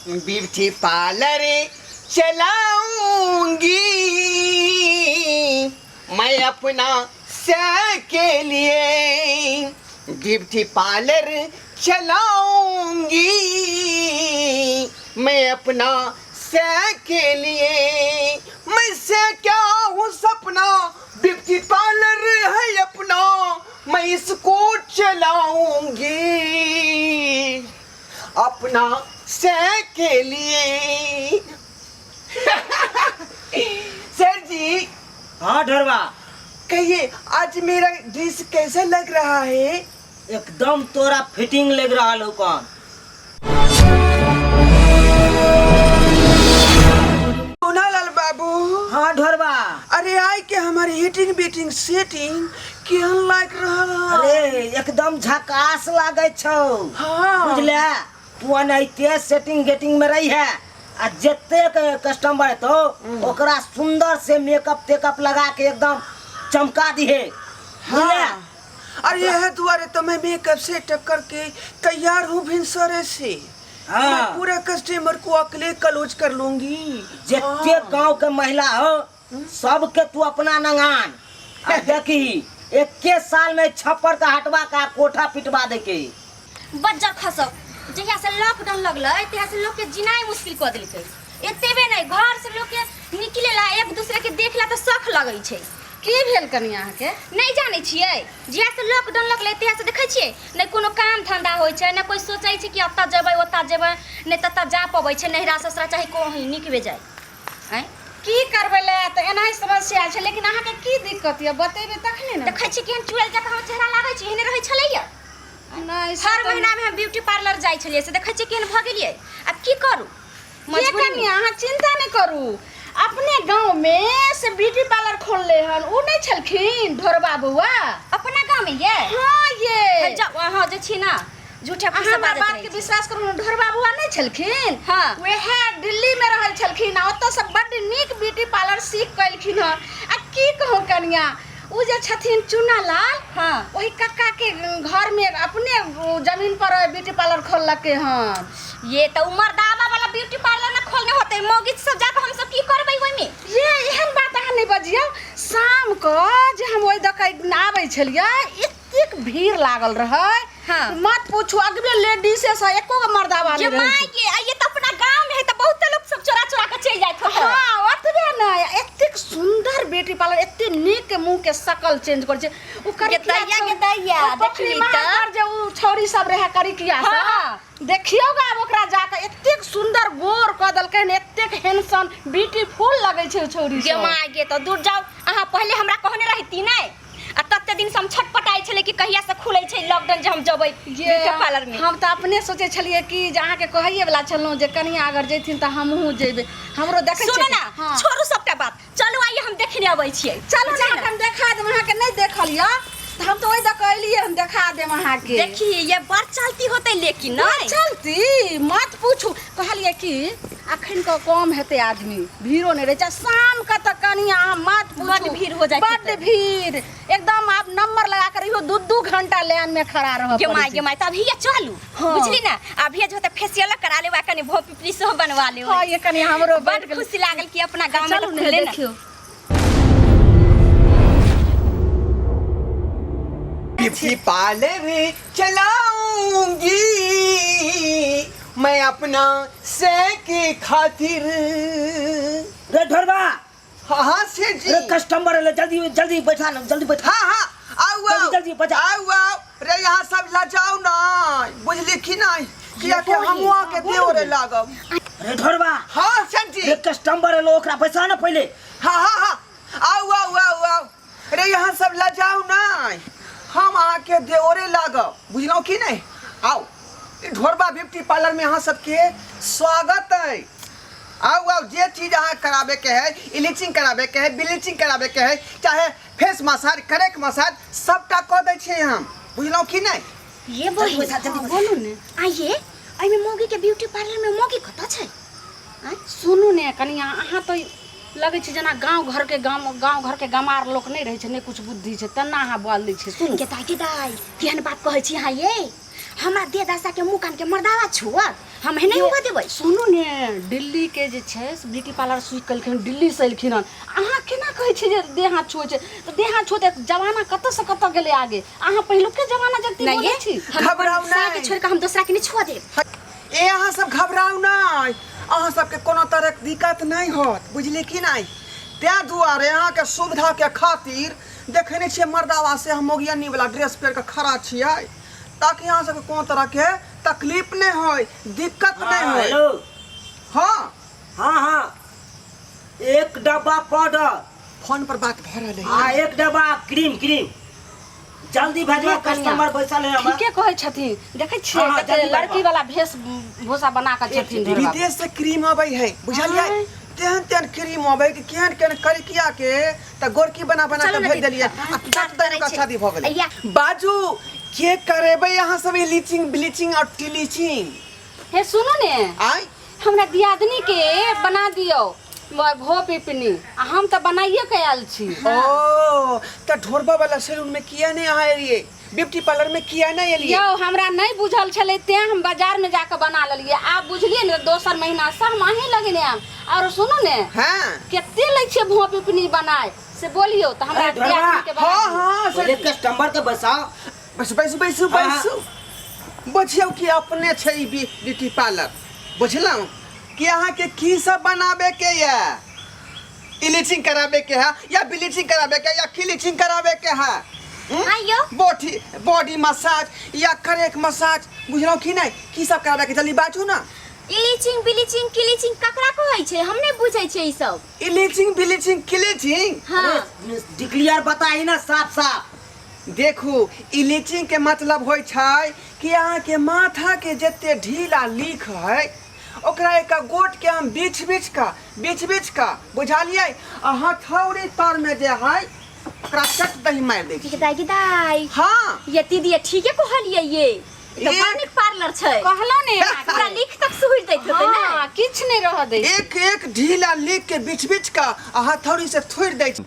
Beauty parlour चलाऊंगी मैं अपना से के लिए ब्यूटी पार्लर चलाऊंगी मैं अपना से के लिए मैं से क्या हूँ सपना ब्यूटी पार्लर है अपना मैं इसको चलाऊंगी अपना से के लिए सर जी हाँ ढोरबा कहिए आज मेरा ड्रेस कैसा लग रहा है एकदम तोरा फिटिंग लग रहा हो कौन लाल बाबू हाँ ढोरबा अरे आई के हमारी हिटिंग बीटिंग सेटिंग केहन लाग रहल है अरे एकदम झकास लागे छौ हाँ बुझले तू एनाहिते सेटिंग गेटिंग में रही है आ जते कस्टमर हेतौ ओकरा सुंदर से मेकअप तेकअप लगा के एकदम चमका दिहे बुझले हाँ। अरे यह दुआरे तो मैं मेकअप सेटअप करके तैयार हूँ भिनसरे से हाँ। मैं पूरा कस्टमर को अकेले क्लोज कर लूंगी जते हाँ। गांव के महिला हो सबके तू अपना नंगान आ देखी एके साल में छप्पर का हटवा का कोठा पिटवा दे के बज्जर खसब जहिया से लॉकडाउन लगलै तहिया से लोग के जिनाइ मुश्किल कऽ देलकै एतेबे नहि घर से लोग के निकले ला एक दूसरे के देखला तऽ शख लगै छै की भेल कनि अहाँके नहि जानै छियै जहिया से लॉकडाउन लगलै तहिया से देखै छियै नहि कोनो काम धंधा होइ छै नहि कोइ सोचै छै कि एतऽ जेबै ओतऽ जेबै नहि ततऽ जा पबै छै नैहरा ससुरा चाहे कहीं निकबे जाइ आँय की करबै ले तऽ एनाही समस्या छै लेकिन अहाँके की दिक्कत यऽ बतेबै तखने ने देखै छियै केहन चुड़ैल जकाँ हमर चेहरा लागै छै एहने रहै छलैया नहि से हर तऽ महीना में हम ब्यूटी पार्लर जाइ छलियै से देखै छियै केहन भऽ गेलियै आब की करू ये मजबूरी कनिया अहाँ चिंता नहि करू अपने गाँव में से ब्यूटी पार्लर खोलले हन उ नहि छलखिन ढोरबा बौआ अपना गाँव में ये हाँ ये जाउ अहाँ जे छी ना झूठे अहाँ फूसे हमरा बाजैत बात रहै के छी। विश्वास करू ढोरबा बौआ नहि छलखिन हाँ। वएह दिल्ली में रहल छलखिन आ ओतऽ से बड्ड नीक ब्यूटी पार्लर सीख कऽ एलखिन हन आ की कहू कनिया उ जे छथिन चूना लाल हाँ। ओहि कक्का के घर में अपने उ जमीन पर ब्यूटी पार्लर खोललकै हन ये तऽ उमर दावा वाला ब्यूटी पार्लर ना खोलने होते मौगी सब जाके हम सब की करबै ओहिमे ये एहन बात अहाँ नहि बजियौ शाम के जे हम ओहि दऽ कऽ आबै छलियै एतेक भीड़ लागल रहै हाँ। मत पूछू अगबे लेडीजे से एको गो मर्दावा ये नहि रहै माय के आ ये तऽ अपना गांव में है तऽ बहुत लोग सब चोरा चोरा के चलि जाइत होतै हाँ ओतबे नहि एतेक सुंदर ब्यूटी पार्लर एतेक नीक मुँह के शकल चेंज करै छै ओ गे दैया, गे दैया, ओ पोखरी देखली महार तऽ। पर जे ओ छौरी सब रहै करिकिया सब हाँ। देखियौ गा आब ओकरा जाके एतेक सुंदर गोर कऽ देलकै हन एतेक हैंडसम ब्यूटीफुल लगै छै ओ छौरी गे सब माय गे तऽ दूर जाउ अहाँ पहिले हमरा कहने रहिती नहि आ तते दिन से हम छटपटाइ छलै कि कहिया से खुलै छै लॉकडाउन जे हम जेबै ये ब्यूटी पार्लर में हम तऽ अपने सोचै छलियै कि जे अहाँके कहैए वला छलहुँ जे कनिया अगर जैथिन तऽ हमहूँ जेबै हमरो देखै सुनू छियै ना हाँ। छोड़ू सबटा बात चलू आइए हम देखने अबै छियै चलू ने बुझलियै अहाँके हम देखा देब अहाँके नहि देखल यऽ तऽ हम तऽ ओहि दऽ कऽ एलियै हम देखा देब अहाँके देखी ये बड़ चलती होतै लेकिन नहि चलती मत पूछू कहलियै कि अखन के कम हेतै आदमी भीड़ो नहि रहै छै शाम के तऽ कनि अहाँ मत पूछू बड्ड भीड़ हो जाइत बड्ड हेतै। भीड़ एकदम आब नंबर लगा कर इहो दू दू घंटा लाइन में खड़ा रहऽ गे पड़ै माय छै गे माय तऽ अभिये चलू हाँ। बुझली ना अभिये जो होतै फेसियल करा लेब आ कनि भों पिपली सेहो बनवा लेब हाँ ये कनि हमरो बड़ खुशी लागल कि अपना गाँव में चलू तऽ ने खुले ना देखियौ ब्यूटी पार्लर चलाऊंगी मैं अपना से के खातिर रे ढोरबा हाँ हाँ सेठ जी रे कस्टमर एले जल्दी जल्दी बैठा ना जल्दी बैठा हाँ हाँ आओ आओ जल्दी, जल्दी, बजा। आओ आओ रे यहाँ सब लजाओ ना बुझली कि नहीं किया कि हम आके देवरे लागब रे ढोरबा हाँ सेठ जी रे कस्टमर एलो ओकरा बैसा ना पहिले हाँ हाँ हाँ आओ आओ आओ आओ रे यहाँ सब लजाओ ना हम अहाँके देवरे लागब बुझलहुँ कि नहीं आओ ई ढोरबा ब्यूटी पार्लर में अहाँ सबके स्वागत है आउ आउ जे चीज अहाँ कराबे के है इलिचिंग कराबे के है ब्लीचिंग कराबे के है चाहे फेस मसाज करेक मसाज सबटा कऽ दै छियै हम बुझलहुँ कि नहि ये बहिन बोलू ने आइए एहिमे मौगी के ब्यूटी पार्लर में मौगी कतऽ छै सुनू ने कनिया अहाँ तऽ लगै छै जेना गाँव घरके गाम गाँव घरके गमार लोक नहि रहै छै नहि किछु बुद्धि छै तेना अहाँ बोल दै छियै सुनू के दाइ के दाइ केहन बात कहै छी अहाँ ये हमरा देह दशा के मुँह कान के मर्दावा छुअत हम हे नहीं हुआ देबै। सुनू ने, दिल्ली के जे छै से ब्यूटी पार्लर सीख केलखिन, दिल्ली से एलखिन हन। अहाँ केना कहै छियै जे देह हाथ छुअै छै? तऽ देह हाथ छुअतै, जमाना कतऽ से कतऽ गेलै आगे। अहाँ पहिलुके जमाना जगती नहीं बोलै ये, छी। हम अपन घबराउ साय के नहि। छोड़ के हम दोसरा के नहीं छुआ देब। ए अहाँ सब घबराउ नहि, अहाँ सबके कोनो तरहक दिक्कत नहि होत, बुझलियै कि नहि? ताहि दुआरे अहाँके सुविधाके खातिर देखै नहि छियै मर्दावा से हम मोगियानी वाला ड्रेस पहिर कऽ खड़ा छियै, ताकि अहाँ सबके कोनो तरहके तकलीफ नहि होय, दिक्कत नहि हाँ, होय। हेलो। हाँ। हाँ हाँ, एक डब्बा पाउडर। फोन पर बात भऽ रहलै। आ एक डब्बा क्रीम। क्रीम जल्दी भेजो, कनिया। कस्टमर बैसल है हमर। ठीके कहै छथिन, देखै छियै हाँ, हाँ, कते जल्दी लड़की बनवा। वाला भेष भूषा बना कऽ छथिन ढोरबा। विदेश से क्रीम अबै है, बुझलियै? आँय। तेहन तेहन क्रीम अबै कि केहन केहन करिकिया के तऽ गोरकी बना बना चलू के ने भेज दीदी, देलियै हाँ, आ बात तुरंत करै ओकरा छै। शादी भऽ गेलै। अइया। बाजू, के करेबै अहाँ सब ई लीचिंग ब्लीचिंग और टिलीचिंग? हे सुनू ने, आँय। हमरा दियादनी के बना दियौ भो पिपनी, आ हम तऽ बनाइए के आयल छी। ओ तऽ ढोरबा वाला सैलून में किया नहीं अहाँ एलियै? ब्यूटी पार्लर में किया नहीं एलियै? यौ, हमरा नहि बुझल छलै, तें हम बाजार में जाके बना लेलियै। आब बुझलियै ने, दोसर महीना से हम अहीं लगने आयब। और सुनू ने, कते लै छियै भो पिपनी बनाय से बोलियौ तऽ हमरा अरे ढोरबा। दियादनी के बना हाँ दियौ। हाँ पहिले से कस्टमर के बैसाओ। बैसू बैसू बैसू। हाँ। बैसू, बुझियौ कि अपने छै ई ब्यूटी पार्लर, बुझलहुँ कि अहाँके की सब बनाबे के यऽ? इलिचिंग कराबे के है या ब्लीचिंग कराबे के है या क्लीचिंग कराबे के है? आइयो। बॉडी बॉडी मसाज या करेक मसाज, बुझलहुँ कि नहि? की सब कराबे के, जल्दी बाजू ना। इलिचिंग ब्लीचिंग क्लीचिंग ककरा कहै छै? हम नहीं बुझै छियै ई सब। इलिचिंग ब्लीचिंग क्लीचिंग? हाँ। डिक्लियर बताही ना साफ साफ। देखू, इलिचिंग के मतलब होइ छै कि अहाँके माथा के जते ढीला लीक है ओकरा एक गोट के हम बीछ बीछ का बीछ बीछ का, बुझलियै, आ हथौड़ी तर में जे है ओकरा चट दही मारि दै छी। दाई दाई। हाँ। ये दीदी, ये ठीके कहलियै ये। ई तऽ बड़ नीक पार्लर छै। कहलहुँ ने अहाँके। पूरा लिख तक सुहरि दैत हेतै ने? हाँ, किछु नहि रहऽ दै। एक एक ढीला लीक के बीछ बीछ का आ हथौड़ी से थोड़ि दै छी।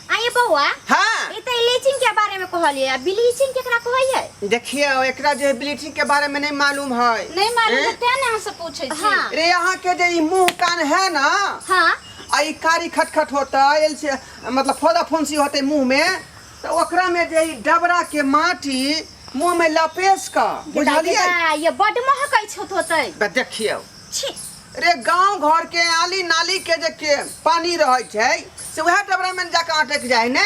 आइए बौआ। हाँ। ई तऽ ब्लीचिंग के बारे में कहलियै, आ ब्लीचिंग केकरा कहै है? देखियौ, एकरा जे ब्लीचिंग के बारे में नहीं मालूम है। नहि मालूम हैं? है, तें ने अहाँ से पूछै छी। हाँ। रे यहाँ के जे ई मुंह कान है ना, हाँ। आ ई कारी खटखट होता एल से, मतलब फोदा फुंसी होते मुंह में, तो ओकरा में जे ई डबरा के माटी मुंह में लपेस का, बुझलियै? ये बड महकै छत होतै। बे देखियौ। छी। रे गांव घर के आली नाली के जे के पानी रहै छै से वएह डबरा में जाके अटक जाए ने,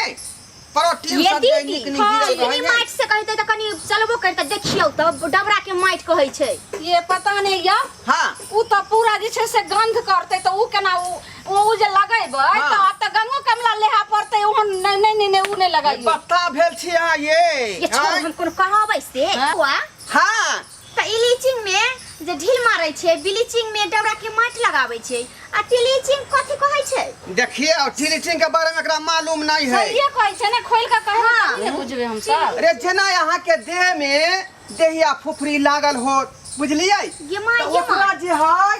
प्रोटीन ये सब जे दीदी, नीक नीक हाँ, गिरल चिकनी रहै ने। माटि से कहतै तऽ कनि चलबो करतै। देखियौ तऽ डबरा के माटि कहै छै। ये पता नहि यौ। हाँ। उ तऽ पूरा जे छै से गंध करतै, तऽ उ केना उ उ जे लगेबै? हाँ। तऽ आब तऽ गंगो कमला लेहा पड़तै ओहन। नहि नहि नहि नहि, उ नहि लगैयौ। पत्ता भेल छी अहाँ ये। ये छोड़, आँय? हम कोनो कहबै से हाँ? बौआ। हाँ। तऽ इलिचिंग में जे ढील मारै छै, ब्लीचिंग में डबरा के माटि लगाबै छै, आ टिलीचिंग कथी कहै छै? देखिए, टिलीचिंग के बारे में एकरा मालूम नहीं है। सहिए कहै छै ने, खोलि कऽ कहबै हाँ। तब ने बुझबै हमसब। रे जेना यहाँ के देह में देहिया फुफरी लागल होत, बुझलियै? ये माय, तऽ ये ओकरा माय। जे है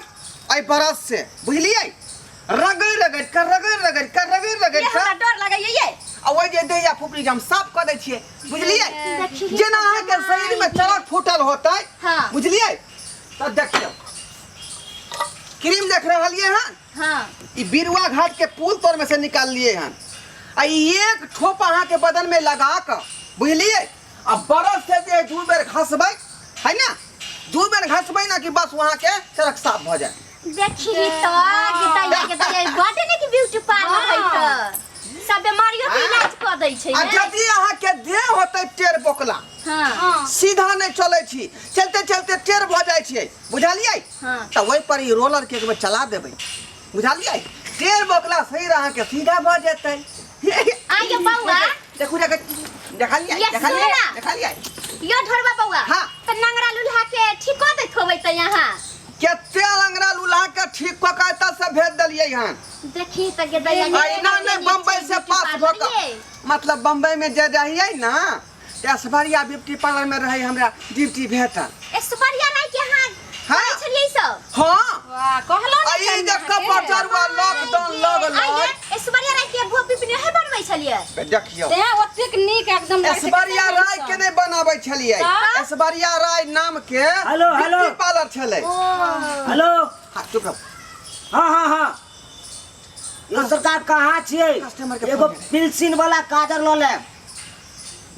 एहि बरस से, बुझलियै, रगड़ रगड़ के रगड़ रगड़ के रगड़ रगड़ ये के हमरा डर लगैया ये। आ ओहि जे देहिया फुफरी के हम साफ कऽ दै छियै, बुझलियै? देखिए जेना अहाँके शरीर में चरक फूटल होतै, हाँ। बुझलियै, तऽ देखियौ क्रीम देख रहलियै हन? हाँ। ई बिरुआ घाट के पुल तर में से निकाललिए हन, आ ई एक ठोप अहाँ के बदन में लगा के, बुझलियै, आ बरस से जे दू बेर घसबै है ना, दू बेर घसबै ना कि बस वहाँ के सड़क साफ भऽ जाए। देखी तो गे दैया, गे दैया, बड नीक ब्यूटी पार्लर है, तऽ सब बीमारियों के इलाज कऽ दै छै आ ने? यदि अहाँ के देह होतै टेढ़ बोकला, हाँ। सीधा नहीं चलै छी, चलते चलते टेढ़ भऽ जाइ छियै, बुझलियै? हाँ। तऽ ओहि पर ई रोलर के एक बेर चला देबै, बुझलियै, टेढ़ बोकला शरीर अहाँके सीधा भऽ जेतै। आइयो बौआ। देखू, देखू, देखलियै? ये देखलियै? सुना। देखलियै? यो ढोरबा बौआ। हाँ। तऽ नंगरा लुल्हा के ठीक कऽ दैत होबै तऽ यहाँ? कते लंगड़ा लुल्हा के ठीक कऽ के एतऽ से भेज देलियै हन। देखी तऽ गे दैया। आ एना नहि, बम्बई से पास भऽ कऽ, मतलब बम्बई में जे रहियै ना, तऽ ऐश्वर्या ब्यूटी पार्लर में रहै हमरा ड्यूटी भेटल। ऐश्वर्या राय के यहाँ हाँ। करै छलियै सब? हाँ। वाह, कहलहुँ आ ने ई जे कनिया के। कपचरुआ लॉकडाउन लगलै। आइये ऐश्वर्या राय के भोग पिपनी है बनबै छलियै? देखियौ। तें ओतेक नीक एकदम लगै छै। ऐश्वर्या राय के। नहि बनाबै छलियै। तऽ? ऐश्वर्या राय नाम के हेलो, हेलो। ब्यूटी पार्लर छलै। हेलो। हाँ, चुप रहो। हाँ हाँ हाँ, यौ सरकार, कहाँ छियै? कस्टमर के एगो फोन गेलै। पिलसिन वाला काजर लऽ लेब।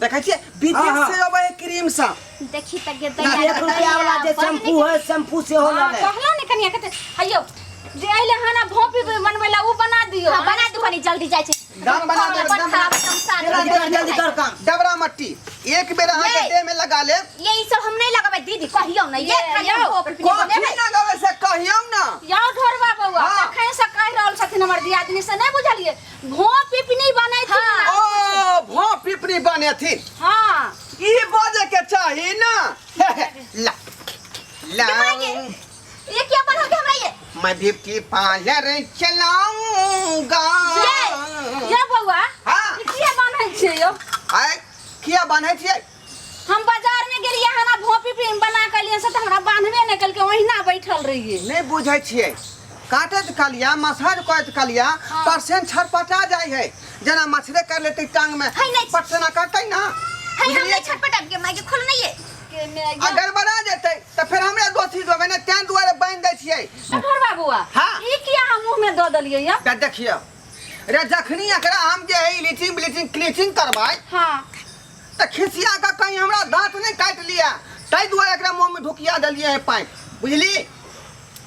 देखै छियै, विदेश हाँ, हाँ। से अबै है क्रीम सब। देखी त गे। 1 रुपया वाला जे शैम्पू है, शैम्पू सेहो लऽ हाँ, लेब। कहलो ने कनिया कते हयौ जे अइले हना भोपी बनबै ला, उ बना दियौ। हां, बना दू कनी, जल्दी जाइ छै। दाम बना देब, बड़ दाम खराब बना। तमसा। केना जल्दी कर, जल्दी कर काम। डबरा मट्टी एक बेर अहाँके ये। देह में लगा लेब। ये ई सब हम नहीं लगाबै दीदी, कहियौ ने ये ये, खाली यौ। हम भोपी कथी बनेबै। लगाबै से कहियौ ने। यौ ढोरबा बौआ, हाँ। तखन से कहि रहल छथिन हमर दियादनी से, नहि बुझलियै, भो पिपनी बनैथिन। हाँ। ओ, भो पिपनी बनेथिन। हाँ। ई बजे के चाही ना। ला ला। ये क्या बना के हमरा ये? मैं ब्यूटी पार्लर चलाऊंगा। ये ये बौआ। हाँ। ई किया बान्है छियै यौ? आय, किया बान्है छियै? हम बाजार में गेलियै हना, भोपी पिन बना के लिए से तऽ हमरा बान्हबे नहि केलकै, ओहिना बैठल रहियै। नहि बुझै छियै, काटैत कालिया, मसाज करैत कालिया परसेंट छटपटा जाइ है, जेना मछरे कर लेतै टांग में। है नहि। पटसेना करतै ना। है, हम बुझलियै? नहीं छटपटाब के माय के खोल नहीं ये। के मे- आ गड़बड़ा जेतै तऽ फेर हमरे दोषी देबै ने, तें दुआरे बान्हि दै छियै। ढोरबा बौआ। हाँ। ई किया हम मुँह में दऽ देलियै यौ? तऽ देखियौ रे, जखनी एकरा हम जे है लीचिंग ब्लीचिंग क्लीचिंग करबै तऽ खिसिया कऽ कहीं हमरा दाँत नहि काटि लिअ, ताहि दुआरे एकरा मुँह में ढुकिया देलियै है पाइप, बुझली?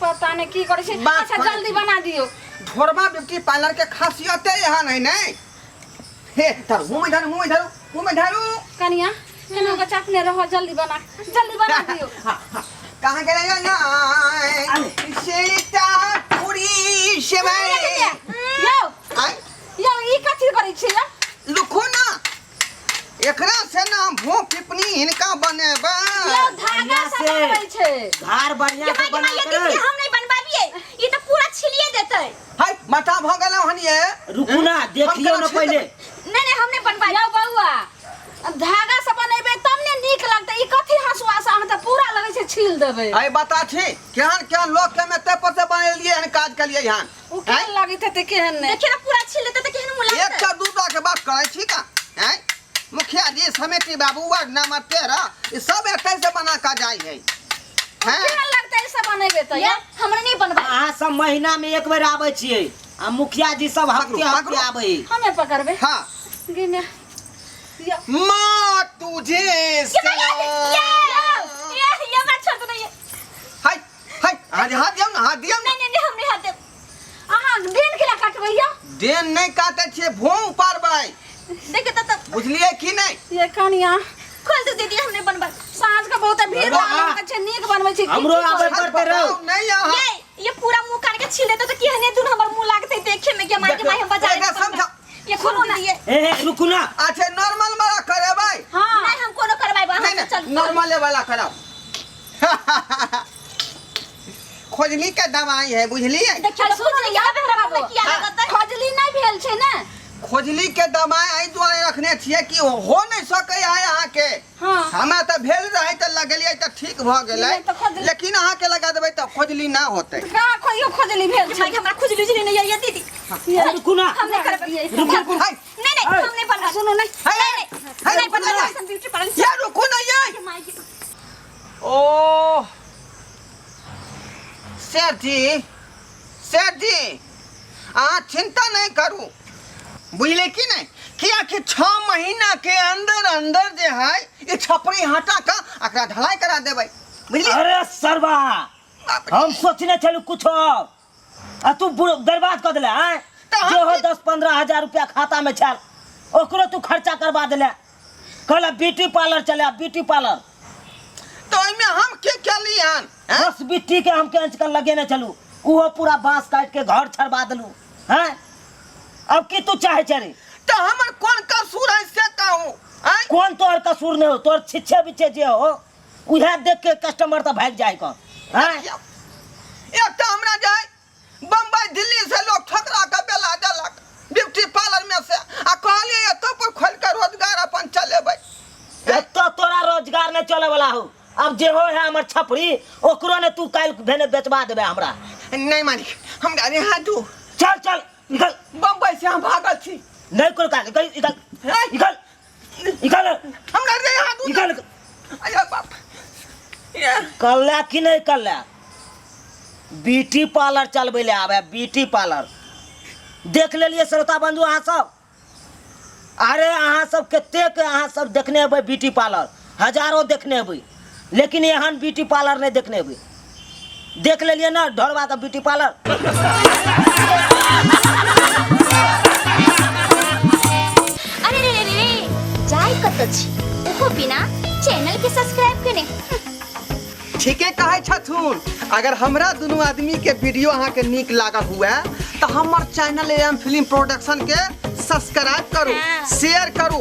पता नहि की करै छै। बात अच्छा, करै जल्दी छी। बना दियौ। ढोरबा ब्यूटी पार्लर के खासियते एहन है ने। हे धरू, मुँह में धरू, मुँह में धरू, मुँह में धरू। कनिया, केना कऽ चापने रहो, जल्दी बना, जल्दी बना दियौ। कहाँ गेलै सीता पुरी से? यौ। आय। यौ, ई कथी करै छियै यौ? लुखू ना, एकरा से ना भू पिपनी हिनका बनेबै। यौ, धागा बढ़िया से से। बनबै छै। धार बढ़िया ये से माय के बना माय ये के। दीदी, हम नहीं बनबाबिए, ये तो पूरा छिलिए देते। हाय, माथा भऽ गेलौ हन ये। रुकू ना, देखियौ हम ना केना पहिले। नहीं नहीं, हम नहीं बनबाबिए। यौ बौआ, धागा से बनेबै तब ने नीक लगतै। ई कथी हँसुआ से अहाँ तऽ पूरा लगै छै छील देबै। अरे बता छी, केहन केहन लोक के में ते पर से बनेलियै हन, काज केलियै हन। ओ केहन लगैत हेतै, केहन नहि। देखिए ना, पूरा छील देते तो केहन मुँह एक लगतै। टा दूटा के बात करै छी का? हैं, मुखिया जी, समिति बाबू, वार्ड नंबर 13, ई सब एतै से बना के जाइ है, हैं? केहन लगतै ई सब बनेबै तऽ? ये यौ हमरा नहीं बनबा। अहाँ सब महीना में एक बेर आबै छियै आ मुखिया जी सब हफ्ते पकड़ू, हफ्ते पकड़ू। आबै। हमे पकड़बै। हाँ। गे माय। यौ। माँ तुझे ये सलाम। ये ये बात छोड़ दो ये। हाय हाय, हाथ हाथ दियौ ना, हाथ दियौ ना। नहीं नहीं नहीं, हम नहीं हाथ देब। अहाँ डेन केला काटबै यौ? देन नहि काटै छियै, भों पारबै। देखिए तो तब। बुझलियै कि नहि? ये कनिया। खोल दो दीदी, हम नहीं बनबा। साँझ के बहुत भीड़ बाबा, लागल छै, नीक बनबै छै। हमरो आबै पड़तै रौ। बताउ नहि अहाँ। ये पूरा मुंह काट के छील देते तो केहने दूर हमर मुंह लागते देखे में के माय के माय, हम बाजार एकरा समझा। ये खोलो ना ये। हे हे, रुकू ना। अच्छा, नॉर्मल वाला करेबै? हाँ। नहीं, हम कोनो करवाएब। नहि हम नहि, चल। नॉर्मले वाला कराउ। खोजली के दवाई है, बुझलियै? देखियो, सुनू ने, याद याद हमरा बाबू। किया लगत है? खजली नहि भेल छै ने? खोजली के दवाई एहि दुआरे रखने छियै कि हो नहि सकै है अहाँके। हमरा तऽ भेल रहै तऽ लगेलियै तऽ ठीक भऽ गेलै। नहि तऽ खोजली- लेकिन अहाँके लगा देबै तऽ खोजली ना होतै। कहाँ खोइयो खोजली भेल छै? माय, हमरा खुजली उजली नहीं है ये दीदी। अरे रुकू ना। हम नहीं करब। रुकू, रुकू। हाय। नहीं नहीं, हम नहीं बनवा। सुनू नहीं। हाय, नहीं नहीं, हाय, नहीं रुकू बनवा। ना। Beauty parlour. ये रुकू ना ये। माय के। ओ सेठ जी, सेठ जी, अहाँ चिंता नहीं करू, बुझले कि नहीं? कियाकि 6 महीना के अंदर अंदर जे है ई छपरी हटा कऽ एकरा ढलाई करा देबै, बुझलियै? अरे सरबा, हम सोचने छलू कुछ और आ तू बर्बाद कऽ देले आय। तऽ हम जे हो, की- 10-15 हजार रुपया खाता में छल, ओकरो तू खर्चा करवा देले। कहला ब्यूटी पार्लर चले, ब्यूटी पार्लर। तऽ ओहिमे हम की केली हन, हैं? बस बिट्टी के हम कैंच कर लगेने चलू, उहो पूरा बांस काट के घर छड़वा देलू हैं। अब की तू चाहे छे रे? तऽ हमर कोन कसूर है से कहू, आँय? कौन तोहर कसूर नहीं हो? तोहर छिच्छे बिच्छे जे हो, उहे देख के कस्टमर तो भाग जाए कौन हैं। एक तऽ हमरा जे है बम्बई दिल्ली से लोग ठोकरा के बेला देलक ब्यूटी पार्लर में से, आ कहलियै एतौ पर खोलि के रोजगार अपन चलेबै। एतो तोरा रोजगार नहीं चले वाला हो। अब जे हो है हमर छपरी, ओकरो ने तू काल्हि भेने बेचवा देबे हमरा। नहीं मालिक, हमरा यहाँ दू। चल चल, निकल। बम्बई से हम भागल छी। नहीं कोई काज, निकल निकल। है? निकल। निकाल। हमरा रे हाथ निकाल। अरे बाप ये। कल्ला कि नहीं कल्ला? ब्यूटी पार्लर चलबै ले आवे, ब्यूटी पार्लर। देख लेलिए श्रोता बंधु अहाँ सब। अरे अहाँ सब कतेक अहाँ सब देखने हेबै ब्यूटी पार्लर, हजारों देखने हेबै, लेकिन एहन ब्यूटी पार्लर नहीं देखने हेबै। देख लेलिए ना ढोरबा का ब्यूटी पार्लर। अरे रे रे रे रे, जाय कतऽ छी ओहो बिना चैनल के सब्सक्राइब केने। ठीके कहै छथुन। अगर हमरा दुनू आदमी के वीडियो अहाँ के नीक लागल हुए तो हमर चैनल एम फिल्म प्रोडक्शन के सब्सक्राइब करू, शेयर करू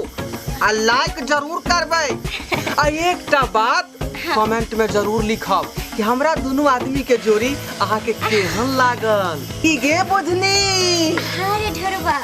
आ लाइक जरूर करबै। आ एकटा बात कमेंट में जरूर लिखब कि हमरा दुनू आदमी के जोड़ी अहाँ के केहन लागल। की गे बुझनी? हाँ रे ढोरबा।